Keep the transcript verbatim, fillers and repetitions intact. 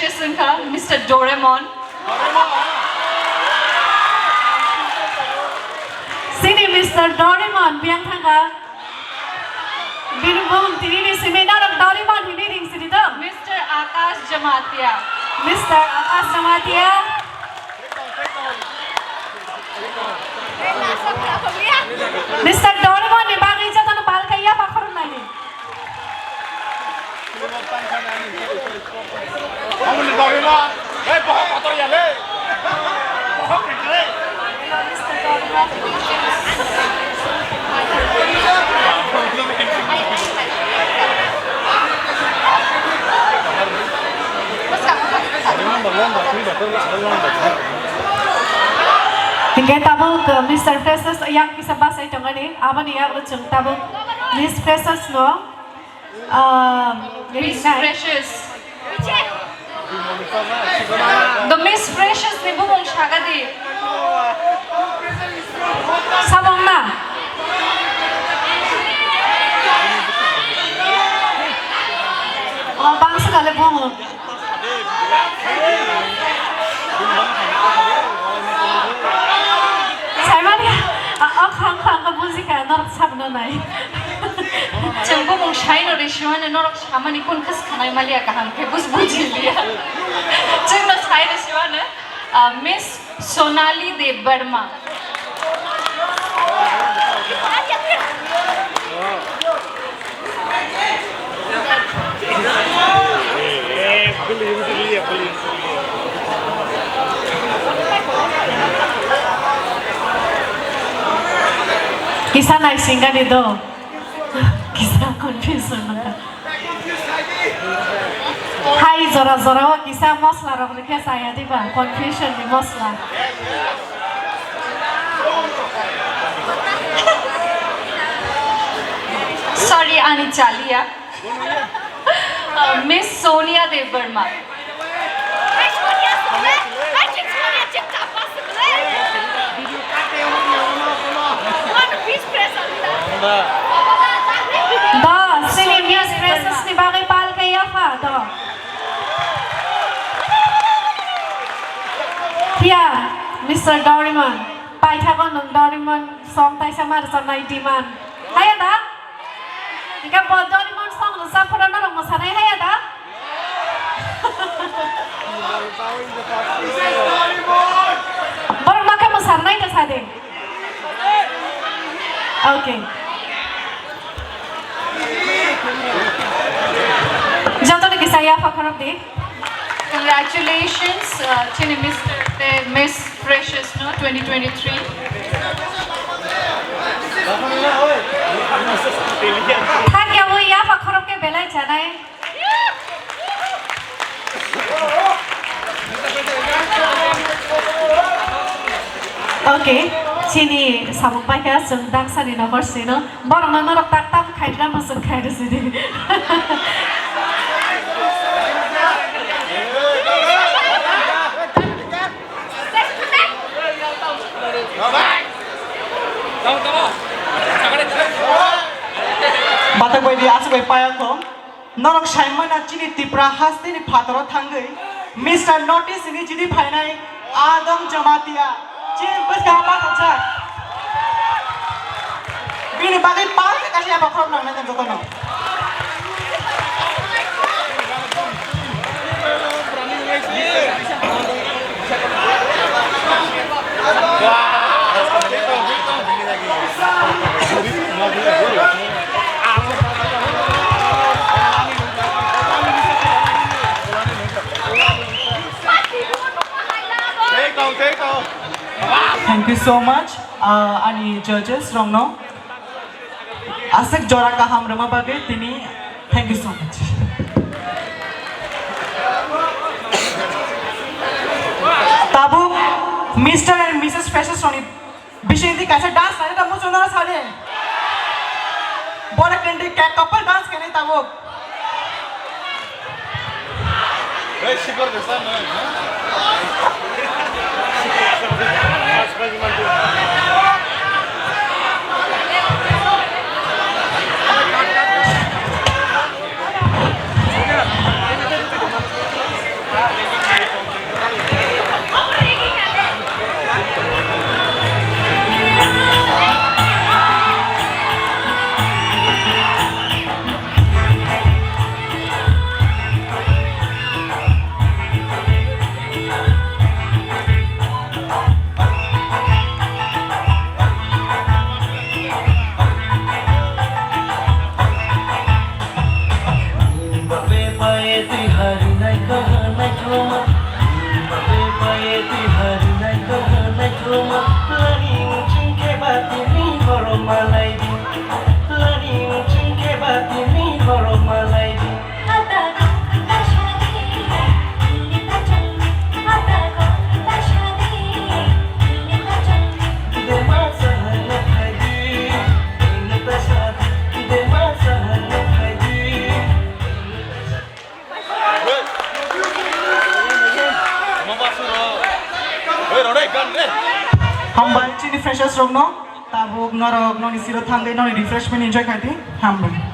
Wngkha Mister Doraemon. Sini Mister Doraemon biyang thangkha. Bini bumung tini ni simi norok Doraemon hinwi ring sini to. Mister Akash Jamatia. Mister Akash Jamatia. Mister Doraemon ni bagwi jotono palkai yapha khoroknai ni. Amoni Doraemon, hei bohok kotor ya le. Bohok ni le. Hingke tabuk, uh, Mister Freshers yang kisa basai tongani, aboni yago chwng tabuk Miss Freshers no, uh, Miss rinai. Freshers. The Miss Freshers ni bumung sagadi. Samung na. O bangsa kale bumung. Saimani, a, o khang khang khe bujikha, norok sabno nai. Chwng bumung saino rw simani, norok samani kun khe swkhanai maliya kaham khe buj bujiliya. Chwngno saino simano, a, Miss Sonali Debbarma. Kisa naisingani do. Kisa confusion nangkha. Hai jora jora o kisa mosla rok rikhe chaya diba, confusion ni mosla. Sorry, ani chaliya. Uh, Miss Sonia Debbarma. Do, sini Miss Freshers ni bagwi pal khe yapha, do. Phiya, Mister Doraemon, paithago nwng Doraemon song taisa ma rwchapnai demand. Haya da? Hingke bo Doraemon song rwchap phuru norok mwsanai haya da? Borok ma khe mwsanai da sa de. Okay. Jotono kisa yapha khorok di. Congratulations, uh, chini Mister te Miss Freshers no twenty twenty-three. Thak ya bo yapha khorok ke belai chanai. Okay, chini samung paikha chwng dangsani nokor sino. Borokno norok tak tam khaidra mwswk khairw sidi. Batak bai di aswk bai paya kho. Norok saimana chini Tipra hasteni phataro thangwi Mister North East ni chini phainai Adong Jamatia. Chini bwskang ma thangsa. Bini bagwi pal khe kaisa yapha khorok nangnai jotono. Thank you so much, uh, ani judges rokno. Aswk jora kaham rwma bagwi tini, thank you so much. Tabuk Mister and Missus Freshers rokni bisingtwi kaisa dance naina muchungna sadi. Borok kendi kak couple dance kene tabuk. Hey, sikor de sa na. Hambai chini freshers rokno, tabuk norok noni siro thangwi noni refreshment enjoy khaidi. Hambai.